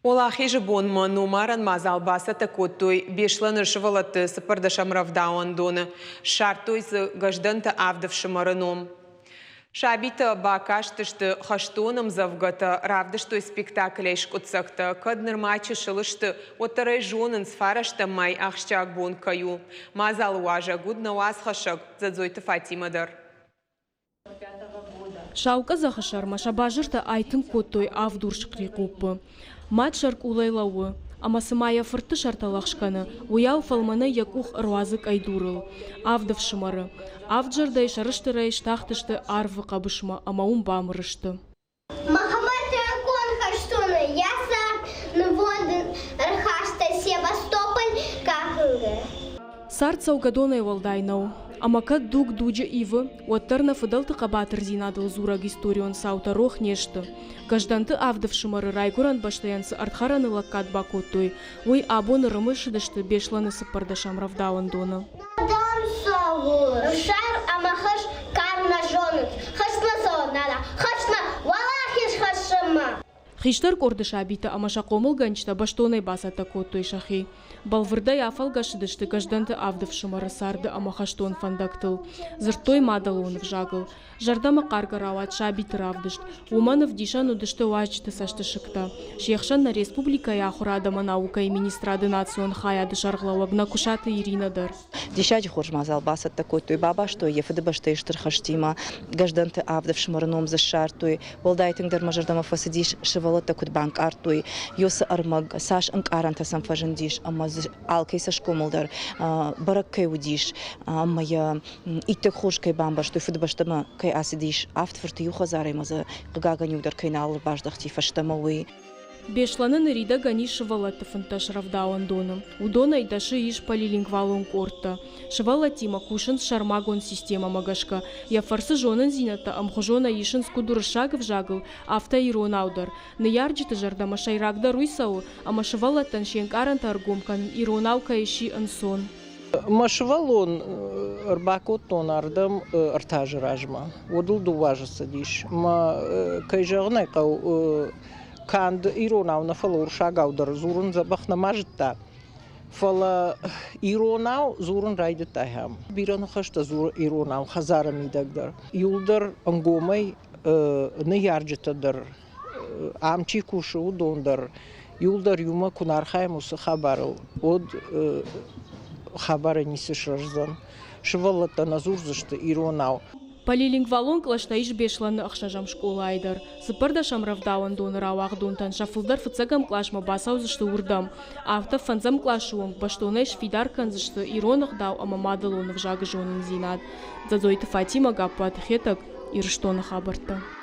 Уӕлахизы бонмӕ номарӕн мадзал бацӕттӕ кодтой Беслӕны сывӕллӕтты цыппӕрдӕсӕм рӕвдауӕндоны. Ссардтой дзы Гӕздӕнты авд ӕфсымӕры ном. Сабитӕ бакастысты хӕстон ӕмдзӕвгӕтӕ, равдыстой спектаклӕй скъуыддзӕгтӕ. Кӕд нырма чысыл сты, уӕддӕр ӕй зонынц, фарӕстӕм май ахсджиаг бон кӕй у. Мадзалы уазӕг уыд нӕ уацхӕссӕг Дзӕдзойты Фатимӕ дӕр. Сау къӕдзӕхы сӕрмӕ сӕ базыртӕ айтынг кодтой авд урс хърихъуппы. Мад сӕркъулӕй лӕууы, ӕмӕ цыма йӕ фыртты сӕртӕ лӕгъз кӕны, уыйау фӕлмӕнӕй йӕ къух ӕруадзы къӕйдурыл. Авд ӕфсымӕры. Авд зӕрдӕйы сӕрыстырӕй стахтысты арвы хъӕбысмӕ ӕмӕ уым бамыр сты. Мӕхӕмӕт рагон хӕстоны йӕ цард нывонд ӕрхаста Севастополь къахынгӕ. Цард цӕугӕдонӕй уӕлдай нӕу. Ӕмӕ кӕд дуг дуджы ивы, уӕддӕр нӕ фыдӕлты хъӕбатырдзинадыл дзурӕг историон цаутӕ рох не сты. Гӕздӕнты авд ӕфсымӕры райгуырӕн бӕстӕйӕн цы ӕрдхӕрӕны лӕггад бакодтой, уый абон ӕрымысыдысты Беслӕны цыппӕрдӕсӕм рӕвдауӕндоны. Дам цӕуы, сӕр ӕмӕ хӕс кар нӕ зонынц. Хӕстмӕ цӕуы, нана, хӕстмӕ, уӕлахиз хӕссынмӕ! Хистӕр къорды сабитӕ ӕмӕ сӕ хъомылгӕнджытӕ бӕстонӕй бацӕттӕ кодтой сӕхи. Бӕлвырдӕй афӕлгӕсыдысты Гӕздӕнты авд ӕфсымӕры царды ӕмӕ хӕстон фӕндӕгтыл. Дзырдтой мадӕлон ӕвзагыл. Зӕрдӕмӕхъаргӕ рауад сабиты равдыст. Уымӕн ӕвдисӕн уыдысты уазджыты цӕстысыгтӕ. Се хсӕн нӕ республикӕйы ахуырад ӕмӕ наукӕйы министрады национ хайады сӕргълӕууӕг Нӕкуысаты Иринӕ дӕр. Диссаджы хорз мадзал бацӕттӕ кодтой, бабастой йӕ Фыдыбӕстӕйы Стыр хӕстимӕ, Гӕздӕнты авд ӕфсымӕры ном дзы ссардтой. Уӕлдай тынгдӕр мӕ зӕрдӕмӕ фӕцыдис, сывӕллӕттӕ куыд банкъардтой, уыцы ӕрмӕг, цас ӕнкъарӕнтӕ сӕм фӕзындис ӕмӕ дзы алкӕй цӕсгомыл дӕр бӕрӕг кӕй уыдис ӕмӕ йӕ иттӕг хорз кӕй бамбӕрстой, Фыдыбӕстӕмӕ кӕй ацыдис, авд фырты иу хӕдзарӕй ма дзы хъыгагӕн иу дӕр кӕй нал ӕрбаздӕхти фӕстӕмӕ, уый. Беслӕны ныридӕгӕн ис сывӕллӕтты 15 рӕвдауӕндоны. Уыдонӕй дӕсы ис полилингвалон къордтӕ. Сывӕллӕттимӕ кусынц сӕрмагонд системӕмӕ гӕсгӕ. Йӕ фӕрцы зонындзинӕдтӕ ӕмхуызонӕй исынц куыд уырыссаг ӕвзагыл, афтӕ иронау дӕр. Ныййарджыты зӕрдӕмӕ сӕйрагдӕр уый цӕуы, ӕмӕ сывӕллӕттӕн се нкъарӕнтӕ ӕргом кӕнын иронау кӕй сси ӕнцон. Мӕ сывӕллон ӕрбакодтон ардӕм ӕртӕ азы размӕ. Уӕд ыл дыууӕ азы цыдис. Мӕ, кӕй зӕгъын ӕй хъӕуы, канд иронау нӕ, фӕлӕ уырыссагау дӕр дзурын дзӕбӕх нӕма зыдта. Фӕлӕ иронау дзурын райдыдта ахӕм. Бирӕ ныхӕстӕ дзуры иронау хӕдзары мидӕг дӕр. Иуылдӕр ӕнгомӕй ныййарджытӕ дӕр ам чи кусы, уыдон дӕр иуылдӕр иумӕ куы нӕ архайӕм уыцы хабарыл, уӕд хабарӕй ницы сырӕздзӕн. Сывӕллӕттӕ нӕ дзурдзысты иронау. Полилингвалон кълӕстӕ ис Беслӕны ӕхсӕзӕм скъолайы дӕр. Цыппӕрдӕсӕм рӕвдауӕндоны рауагъдонтӕн сӕ фылдӕр фыццӕгӕм къласмӕ бацӕудзысты уырдӕм. Афтӕ фӕндзӕм къласы онг бӕстонӕй сфидар кӕндзысты ирон ӕгъдау ӕмӕ мадӕлон ӕвзагы зонындзинад. Дзӕдзойты Фатимӕ, Гаппуаты Хетӕг, Ирыстоны хабӕрттӕ.